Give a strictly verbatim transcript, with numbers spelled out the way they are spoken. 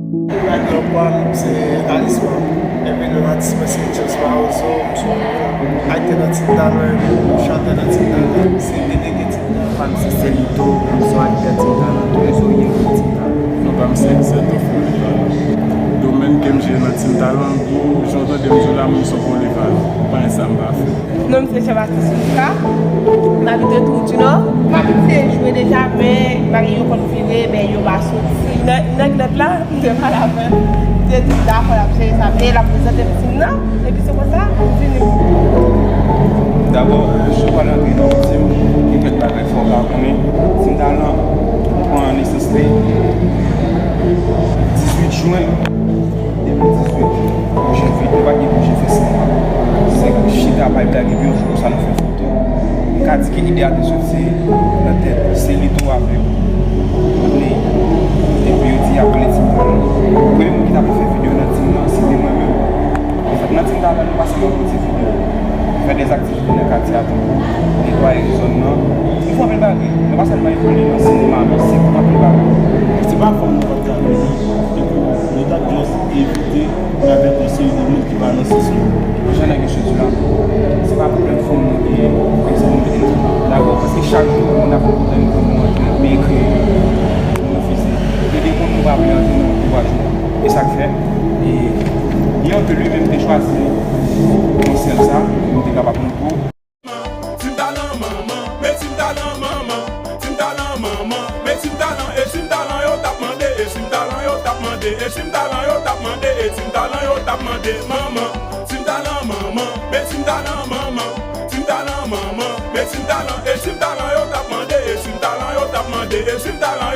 Background pa m se Alisma. Epi non atis mwen se James Mawozo. M se yon aktè nan Team Talan, epi yon chantè nan Team Talan. M se delege Team Talan. Pa m se Selito, m se yon aktè Team Talan tou, m se yon yèm Team Talan. Non pa m se Zèto Folival. Domèn ke m jere nan Team Talan, gwo jan w tande m di w la, mwen se yon Folival. Pa gen sa m pa fè. Non m se Jean Baptiste Lucas. M abite Tour du Nord. M abitye jwe deja, men bagay yo konn vire, men yo pa soti. Nan, nan nèg la, m te pale avè l. M te di m dakò l ap jere sa, men l ap prezante m Team nan. Epi se konsa, m vini. Dabò, si w pral antre nan yon Team, gen kèk bagay fò w ka konnen. Team Talan pran nesans li dizuit jen de mil dizuit. Bouji vit, nou pa t gen bouji fè senk mwa. Se chita bay blag epi yon jou konsa nou fè foto. M ka di ke ide a te soti nan tèt Selito avèk Rodney. Epi yo di y ap rele Team Talan. Premye moun ki t ap fè videyo nan Team nan, se te mwen menm. Anfèt, nan Team Talan, nou pa sèlman poze videyo. Fè dèzaktivite nan katye a tou. Netwaye zòn nan. Nou fè anpil bagay. Nou pa sèlman evoliye nan sinema, men se pou anpil bagay. Se pa fòm nou pa t ka vini. Tankou nou t ap just evite m avèk yon seri de moun ki pa nan sans nou. Jan nèg yo soti la, se pa pwoblèm fòm nou genyen, kòmsi nou mete nou dakò, paske chak jou moun ap kontan nou pou nou antre, men ekri nou refize. Gen de moun nou pa vle antre nan antouwaj nou. E sa k fè, e, byen ke li menm te chwazi yon sèl sa, nou te kapab nou tou. Team Talan manman, met Team Talan manman, Team Talan manman, met Team Talan, e Team Talan yo t ap mande, e Team Talan yo t ap mande, e Team Talan yo t ap mande, e Team Talan yo t ap mande manman. Team Talan manman, met Team Talan manman, Team Talan manman, met Team Talan, e Team Talan yo t ap mande, e Team Talan yo t ap mande, e Team Talan